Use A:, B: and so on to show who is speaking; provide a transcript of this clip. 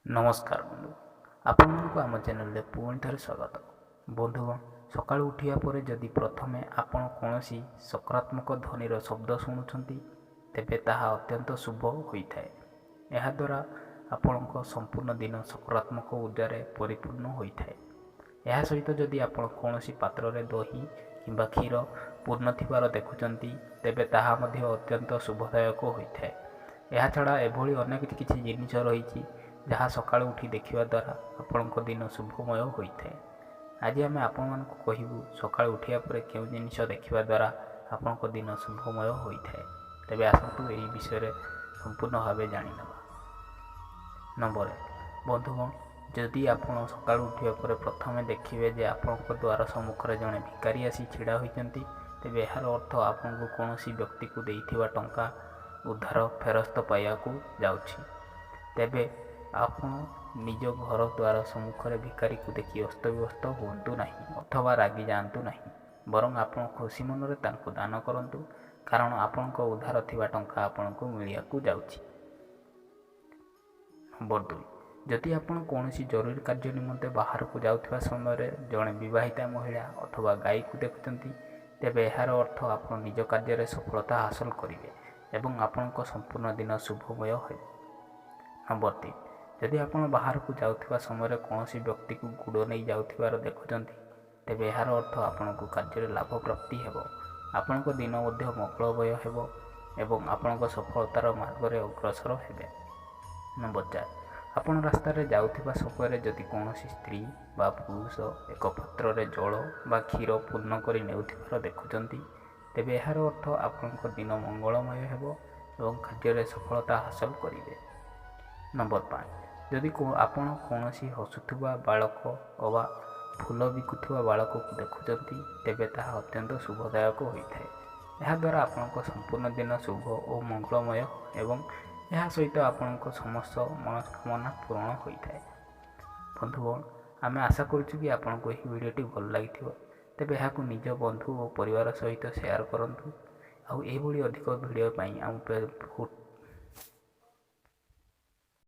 A: ନମସ୍କାର ବନ୍ଧୁ, ଆପଣମାନଙ୍କୁ ଆମ ଚ୍ୟାନେଲରେ ପୁଣି ଥରେ ସ୍ୱାଗତ। ବନ୍ଧୁଗଣ, ସକାଳୁ ଉଠିବା ପରେ ଯଦି ପ୍ରଥମେ ଆପଣ କୌଣସି ସକାରାତ୍ମକ ଧ୍ୱନିର ଶବ୍ଦ ଶୁଣୁଛନ୍ତି, ତେବେ ତାହା ଅତ୍ୟନ୍ତ ଶୁଭ ହୋଇଥାଏ। ଏହାଦ୍ୱାରା ଆପଣଙ୍କ ସମ୍ପୂର୍ଣ୍ଣ ଦିନ ସକାରାତ୍ମକ ଉର୍ଜାରେ ପରିପୂର୍ଣ୍ଣ ହୋଇଥାଏ। ଏହା ସହିତ ଯଦି ଆପଣ କୌଣସି ପାତ୍ରରେ ଦହି କିମ୍ବା କ୍ଷୀର ପୂର୍ଣ୍ଣ ଥିବାର ଦେଖୁଛନ୍ତି, ତେବେ ତାହା ମଧ୍ୟ ଅତ୍ୟନ୍ତ ଶୁଭଦାୟକ ହୋଇଥାଏ। ଏହାଛଡ଼ା ଏଭଳି ଅନେକ କିଛି ଜିନିଷ ରହିଛି ଯାହା ସକାଳୁ ଉଠି ଦେଖିବା ଦ୍ୱାରା ଆପଣଙ୍କ ଦିନ ଶୁଭମୟ ହୋଇଥାଏ। ଆଜି ଆମେ ଆପଣମାନଙ୍କୁ କହିବୁ ସକାଳୁ ଉଠିବା ପରେ କେଉଁ ଜିନିଷ ଦେଖିବା ଦ୍ୱାରା ଆପଣଙ୍କ ଦିନ ଶୁଭମୟ ହୋଇଥାଏ। ତେବେ ଆସନ୍ତୁ ଏହି ବିଷୟରେ ସମ୍ପୂର୍ଣ୍ଣ ଭାବେ ଜାଣିନେବା। ନମ୍ବର 1, ବନ୍ଧୁଗଣ, ଯଦି ଆପଣ ସକାଳୁ ଉଠିବା ପରେ ପ୍ରଥମେ ଦେଖିବେ ଯେ ଆପଣଙ୍କ ଦ୍ୱାର ସମ୍ମୁଖରେ ଜଣେ ଭିକାରୀ ଆସି ଛିଡ଼ା ହୋଇଛନ୍ତି, ତେବେ ଏହାର ଅର୍ଥ ଆପଣଙ୍କୁ କୌଣସି ବ୍ୟକ୍ତିକୁ ଦେଇଥିବା ଟଙ୍କା ଉଧାର ଫେରସ୍ତ ପାଇବାକୁ ଯାଉଛି। ତେବେ ଆପଣ ନିଜ ଘର ଦ୍ୱାର ସମ୍ମୁଖରେ ଭିକାରୀକୁ ଦେଖି ଅସ୍ତବ୍ୟସ୍ତ ହୁଅନ୍ତୁ ନାହିଁ ଅଥବା ରାଗି ଯାଆନ୍ତୁ ନାହିଁ, ବରଂ ଆପଣ ଖୁସି ମନରେ ତାଙ୍କୁ ଦାନ କରନ୍ତୁ, କାରଣ ଆପଣଙ୍କ ଉଧାର ଥିବା ଟଙ୍କା ଆପଣଙ୍କୁ ମିଳିବାକୁ ଯାଉଛି। ନମ୍ବର 2, ଯଦି ଆପଣ କୌଣସି ଜରୁରୀ କାର୍ଯ୍ୟ ନିମନ୍ତେ ବାହାରକୁ ଯାଉଥିବା ସମୟରେ ଜଣେ ବିବାହିତା ମହିଳା ଅଥବା ଗାଈକୁ ଦେଖୁଛନ୍ତି, ତେବେ ଏହାର ଅର୍ଥ ଆପଣ ନିଜ କାର୍ଯ୍ୟରେ ସଫଳତା ହାସଲ କରିବେ ଏବଂ ଆପଣଙ୍କ ସମ୍ପୂର୍ଣ୍ଣ ଦିନ ଶୁଭମୟ ହେବ। ନମ୍ବର 3, ଯଦି ଆପଣ ବାହାରକୁ ଯାଉଥିବା ସମୟରେ କୌଣସି ବ୍ୟକ୍ତିକୁ ଗୁଡ଼ ନେଇ ଯାଉଥିବାର ଦେଖୁଛନ୍ତି, ତେବେ ଏହାର ଅର୍ଥ ଆପଣଙ୍କୁ କାର୍ଯ୍ୟରେ ଲାଭ ପ୍ରାପ୍ତି ହେବ, ଆପଣଙ୍କ ଦିନ ମଧ୍ୟ ମଙ୍ଗଳମୟ ହେବ ଏବଂ ଆପଣଙ୍କ ସଫଳତାର ମାର୍ଗରେ ଅଗ୍ରସର ହେବେ। ନମ୍ବର 4, ଆପଣ ରାସ୍ତାରେ ଯାଉଥିବା ସମୟରେ ଯଦି କୌଣସି ସ୍ତ୍ରୀ ବା ପୁରୁଷ ଏକ ପାତ୍ରରେ ଜଳ ବା କ୍ଷୀର ପୂର୍ଣ୍ଣ କରି ନେଉଥିବାର ଦେଖୁଛନ୍ତି, ତେବେ ଏହାର ଅର୍ଥ ଆପଣଙ୍କ ଦିନ ମଙ୍ଗଳମୟ ହେବ ଏବଂ କାର୍ଯ୍ୟରେ ସଫଳତା ହାସଲ କରିବେ। ନମ୍ବର 5, ଯଦି ଆପଣ କୌଣସି ହସୁଥିବା ବାଳକ ଅବା ଫୁଲ ବିକୁଥିବା ବାଳକକୁ ଦେଖୁଛନ୍ତି, ତେବେ ତାହା ଅତ୍ୟନ୍ତ ଶୁଭଦାୟକ ହୋଇଥାଏ। ଏହାଦ୍ୱାରା ଆପଣଙ୍କ ସମ୍ପୂର୍ଣ୍ଣ ଦିନ ଶୁଭ ଓ ମଙ୍ଗଳମୟ ଏବଂ ଏହା ସହିତ ଆପଣଙ୍କ ସମସ୍ତ ମନସ୍କାମନା ପୂରଣ ହୋଇଥାଏ। ବନ୍ଧୁଗଣ, ଆମେ ଆଶା କରୁଛୁ କି ଆପଣଙ୍କୁ ଏହି ଭିଡ଼ିଓଟି ଭଲ ଲାଗିଥିବ। ତେବେ ଏହାକୁ ନିଜ ବନ୍ଧୁ ଓ ପରିବାର ସହିତ ସେୟାର କରନ୍ତୁ। ଆଉ ଏହିଭଳି ଅଧିକ ଭିଡ଼ିଓ ପାଇଁ ଆମ